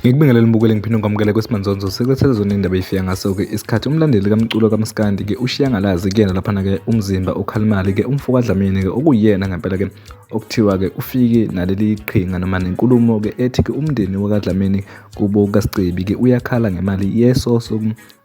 Ngikubingelele mbukeli ngiphinde ngikwamukele kwesimanzonzo sikulethele zona indaba ifika ngaso-ke isikhathi umlandeli kamculo kaMaskandi-ke ushiya ngalazi kuyena laphana-ke umzimba ukhalimali-ke umfo kaDlamini-ke okuyena ngempela-ke okuthiwa-ke ufike naleli qhinga noma nenkulumo-ke ethi-ke umndeni wakaDlamini kubo kaSicebi-ke uyakhala ngemali yesoso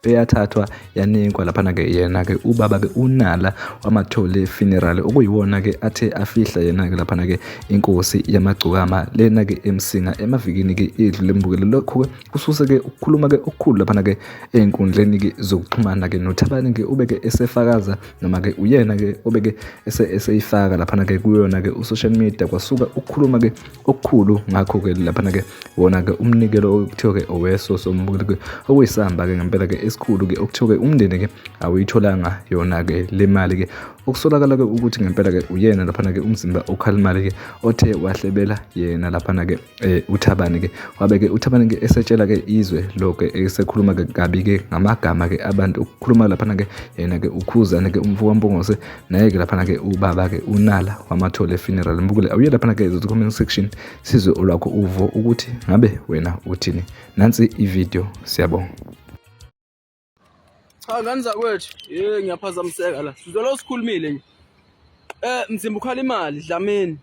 eyathathwa yanikwa laphana-ke yena-ke ubaba-ke uNala wamathole funeral okuyiwona-ke athe afihla yena-ke laphana-ke inkosi yamagcokama lena-ke eMsinga emavikini-ke edlule mbukelo lokhu-ke kususe-ke ukukhuluma-ke okukhulu laphana-ke ey'nkundleni-ke zokuxhumana-ke noThabani-ke ubeke esefakaza noma-ke uyena-ke obeke eseyifaka laphana-ke kuyona-ke u-social media kwasuka ukukhuluma-ke okukhulu ngakho-ke laphana-ke wona-ke umnikelo okuthiwa-ke oweso sombukeli-ke okuyisamba-ke ngempela-ke esikhulu-ke okuthiwa-ke umndeni-ke awuyitholanga yona-ke le mali-ke okusolakala-ke ukuthi ngempela-ke uyena laphana-ke umzimba okhalimali-ke othe wahlebela yena laphana-ke eh uThabani ke wabe ke uThabani ke esetshela ke izwe lokho esekhuluma ke kabi ke ngamagama ke abantu ukukhuluma laphana ke yena ke ukhuzane ke umfo kaMpungose naye ke laphana ke ubaba ke uNala wamathole funeral mbukule awuye laphana ke the comment section sizwe olwakho uvo ukuthi ngabe wena uthini nansi ivideo siyabonga. Cha ngane zakwethu, ye ngiyaphazamiseka la. Sizwe lo sikhulumile nje. Eh mzimba ukhala imali Dlamini.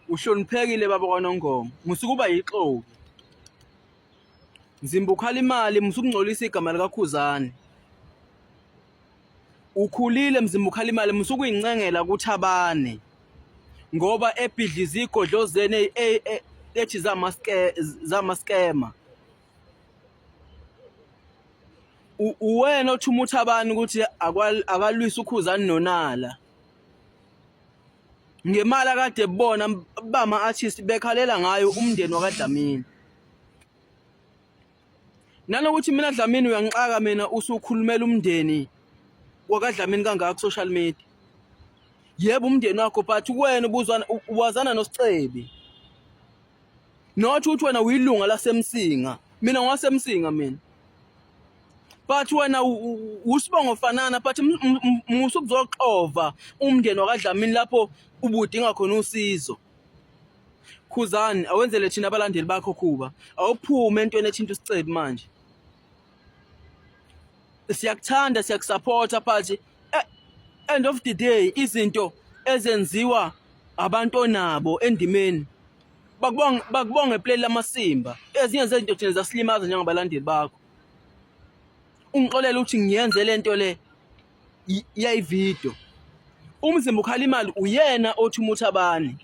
Uhloniphekile baba kwaNongoma. Musukuba yixoki. Mzimba ukhala imali musukungcolisa igama likaKhuzani. Ukhulile mzimba ukhala imali musukuyincengela kuThabane. Ngoba ebhidliza igodlozeni ethi zamaske zamaskema. Uwena othuma uThabani ukuthi akalwise uKhuzani noNala ngemali akade bona bama artist bekhalela ngayo umndeni wakaDlamini. Nanokuthi mina Dlamini uyangixaka mina usukhulumela umndeni wakaDlamini kangaka ku social media. Yebo umndeni wakho but kuwena ubuzwana uwazana noSicebi. Not ukuthi wena uyilunga laseMsinga. Mina ngwaseMsinga mina. But wena usibongo fanana but musukuzoxova umndeni wakaDlamini lapho ubudinga khona usizo. Khuzani awenzele thina abalandeli bakho khuba. Awuphume entweni ethinta uSicebi manje. Siyakuthanda siyakusupporta but eh, end of the day izinto ezenziwa abantu onabo endimeni bakubonga bakubonga eplay lamasimba ezinye zezinto thina zasilimaza njengabalandeli bakho ungixolela ukuthi ngiyenze lento le yayivideo umzimba ukhala imali uyena othi umuthabani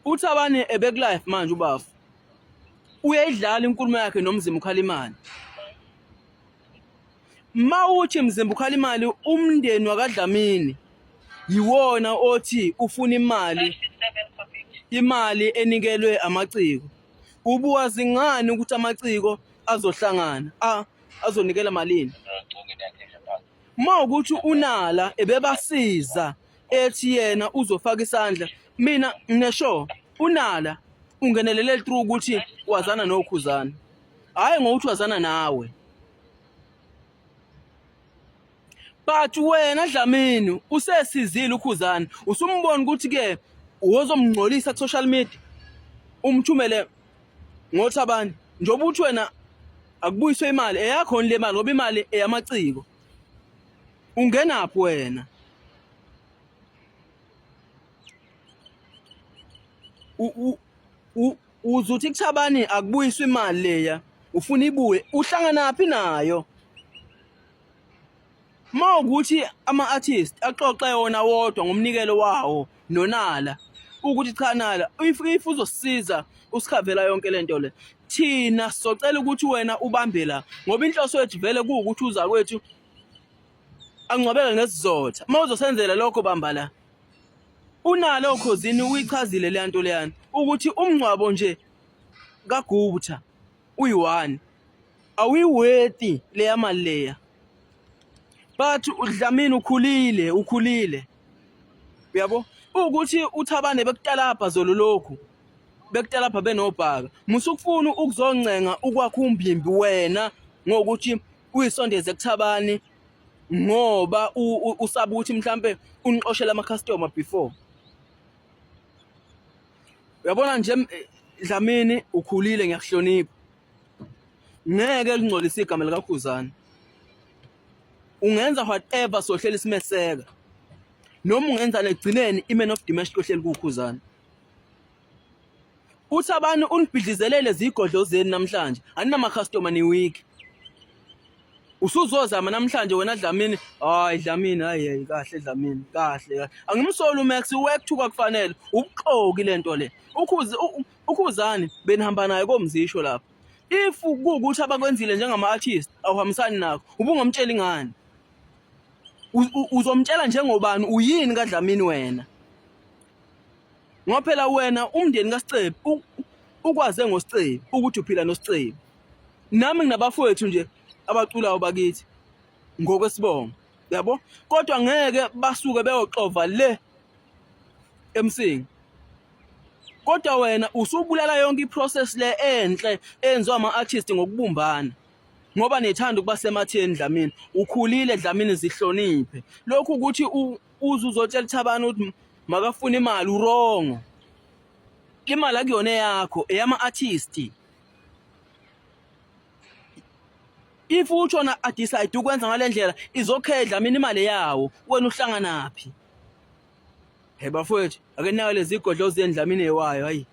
uthabani ebekulife manje ubafu uyayidlala inkulumo yakhe nomzimba ukhala imali Mawuthi mzimba ukhala imali umndeni wakaDlamini yiwona othi ufuna imali imali enikelwe amaciko. Ubuwazi ngani ukuthi amaciko azohlangana a azonikela malini? Mawukuthi uNala ebebasiza ethi yena uzofaka isandla mina nginesho uNala ungenelele through ukuthi wazana noKhuzani hhayi ngokuthi wazana nawe but wena Dlamini usesizile uKhuzani usumbona ukuthi ke wozomngcolisa ku social media umthumele ngothabani njengoba uthi wena akubuyiswe imali eyakho le mali ngoba imali eyamaciko ungenaphi wena uzuthi kuthabani akubuyiswe imali leya ufuna ibuye uhlanganaphi nayo uma ukuthi ama-artist axoxe wona wodwa ngomnikelo wawo nonala ukuthi cha nala if if uzosisiza usikhavela yonke lento le thina socela ukuthi wena ubambe la ngoba inhloso yethu vele kuwukuthi uza kwethu angcwabeke ngesizotha uma uzosenzela lokho bamba la unalo okhozini uyichazile leya nto leyana ukuthi umngcwabo nje kaGupta uyi-one awuyiworthy leya mali leya but uDlamini ukhulile ukhulile uyabo ukuthi uThabane bekutalabha zolo lokhu bekutalabha benobhaka. Musukufuna ukuzoncenga ukwakha umbimbi wena ngokuthi uyisondeze kuThabani ngoba usaba ukuthi mhlambe unixoshela ama customer before. Uyabona nje Dlamini ukhulile ngiyakuhlonipha. Ngeke lingcolise igama likaKhuzani. Ungenza whatever sohleli simeseka. Noma ungenza legcineni i-man of the match kohleli kuKhuzani. Uthi abantu unibhidlizelele zigodlo zenu namhlanje aninama customer ni week. Usuzozama namhlanje wena Dlamini, hayi Dlamini, hayi hayi kahle Dlamini, kahle kahle. Angimsoli uMax wekuthuka kufanele, ubuxoki lento le. Ukhuzi uKhuzani benihamba naye komzisho lapha. If kuwukuthi abakwenzile njengama artist awuhambisani nakho, ubungamtsheli ngani? Uzomtshela njengobani uyini kaDlamini wena? Ngoba phela wena umndeni kaSicebi ukwaze ngoSicebi ukuthi uphila noSicebi. Nami nginabafowethu nje abaculayo bakithi ngokwesibongo yabo, kodwa ngeke basuke beyoxova le eMsinga. Kodwa wena usubulala yonke iprocess le enhle enziwa ama-artist ngokubumbana ngoba nithanda ukuba sematheni Dlamini. Ukhulile Dlamini, zihloniphe. Lokhu ukuthi uze uzotshela uThabani ukuthi makafune imali urongo. Imali akuyona eyakho, eyama-artist. If utshona adecide ukwenza ngale ndlela izokhedla mina imali yawo, wena uhlanganaphi? Hey bafowethu, ake nake lezi godlo zendlamini ewayo hayi.